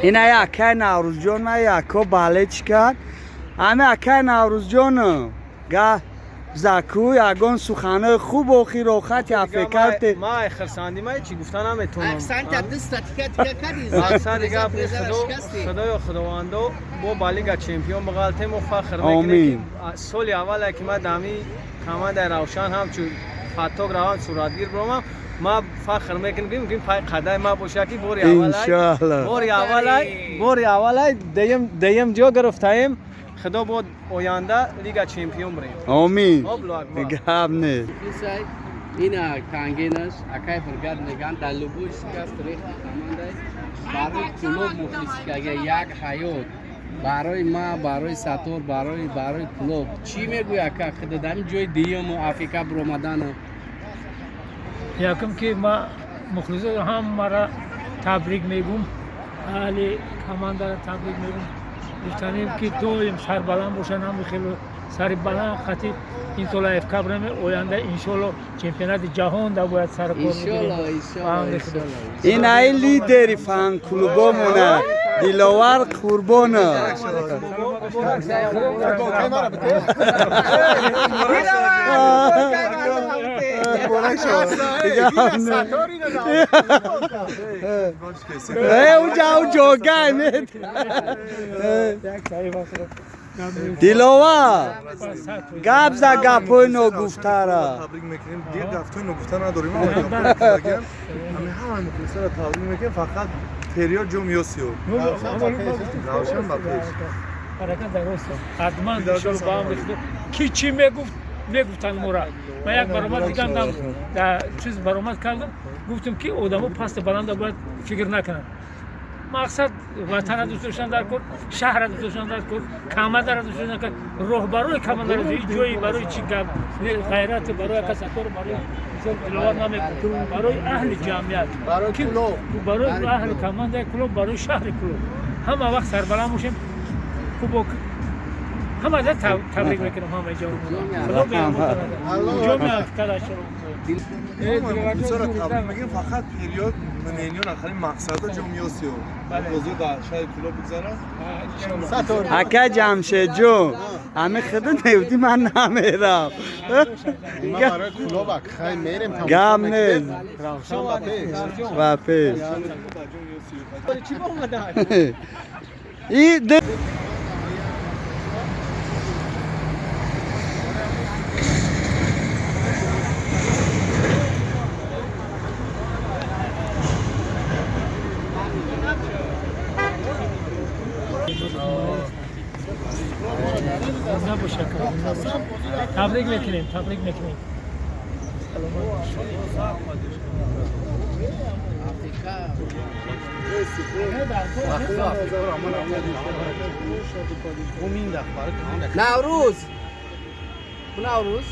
Ина акай Наврӯзҷон, ма яко балечкан. Ами акай Наврӯзҷон га заку ягон суханои хуб охир рохат яфекарте. Ма хурсандӣ ма чӣ гуфта наметавонам. Аксанта дастта тика тика кардӣ. Мақсад гап Худоё Худовандо бо ба лига чемпион бағалтем, мо фахр мекунем. Соли аввале ки ма дами командаи Равшан ҳамчун фатток равам суратгир биромам, ма фахр мекунем ки мумкин пай қадай ма боша ки бори аввалай бори аввалай бори аввалай деюм ҷо гирифтаем. Худо бод оянда лига чемпион бирем. Омин. Гап нест. Ина тангинаш акай фургат меган дар любой шикаст рехти командай барои клуб мухлисикага як ҳаёт барои ма, барои Сатор, барои клуб чӣ мегӯй ака худо дар ин ҷои дуюму Африка биромадану? Якум ки ма мухлисо ҳамаро табрик мегӯм, аҳли командара табрик мегӯм. Гуфтанем ки доим сарбаланд бошанд, ҳами хело сари баланд хати ин сол АФК бираме, оянда иншоалло чемпионати ҷаҳон да бояд сари кор бигирем. Ин ай лидери фан-клубомона Диловар Қурбонов. Диловар, гап за гапҳои ногуфтара. Табрик мекунем, дигар гафтҳои ногуфта надорем. Ҳамаи мухлисоро табрик мекунем, фақат ферёд ҷом ёсиё. Равшан ба пеш. Ҳаракат дар рост. Ҳатман иншоалло ба амри Худо. Ки чӣ мегуфт, мегуфтанд мора. Ман як баромад дидам, дар чиз баромад кардам, гуфтам ки одамо пасту баланда бояд фикр накунанд. Мақсад ватана дӯст доштан дар кор, шаҳра дӯст доштан дар кор, командара дӯст доштан дар кор, роҳбарои командара ҳеҷ ҷое барои чӣ гап ғайрат барои касатор барои Диловар намекунад, барои аҳли ҷамъият, барои аҳли командаи клуб, барои шаҳри клуб. Ҳама вақт сарбаланд бошем. Кубок ҳама табрик мекунам ҳамаи ҷавононро. Худо ҷомеа кадашро. Мухлисоро табрик мекунем, фақат период мнениё нахали мақсадо ҷом ёсиё. Бозиё дар шаҳри Кӯлоб бигзарад. Ака Ҷамшедҷон, ҳами худо мегуфтӣ ман намерам. Гап нест. Ба пеш. Табрик мекунем, табрик мекунем. Наврӯз, Наврӯз.